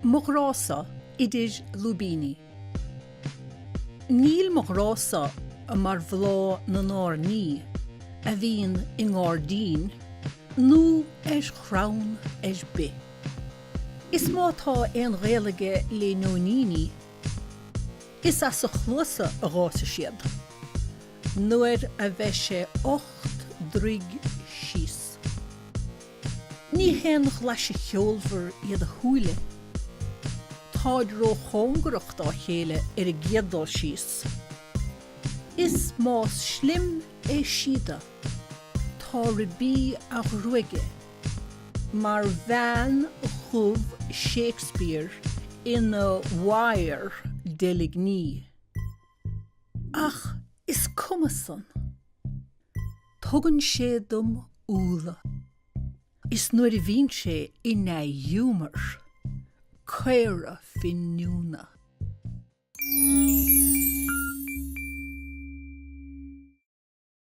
Mo ghrá-sa idir lúibíní. Níl mo ghrá-sa mar bhláth na n-airní a bhíonn i ngairdín nó ar chrann ar bith. Is má tá aon ghaol aige le nóiníní, is as a chluasa a dh'fhásfaidh siad nuair a bheidh sé 8 dtroigh síos. Ní haon ghlaise cheolmhar iad a shúile, táid róchóngarach dá chéile ar an gcéad dul síos. Is más slim é síoda, tá ribí a ghruaige mar bhean dhubh Shakespeare ina wire deilgní. Ach is cuma san. Tugann sé dom úlla. Is nuair a bhíonn sé ina ghiúmar, caora finiúna.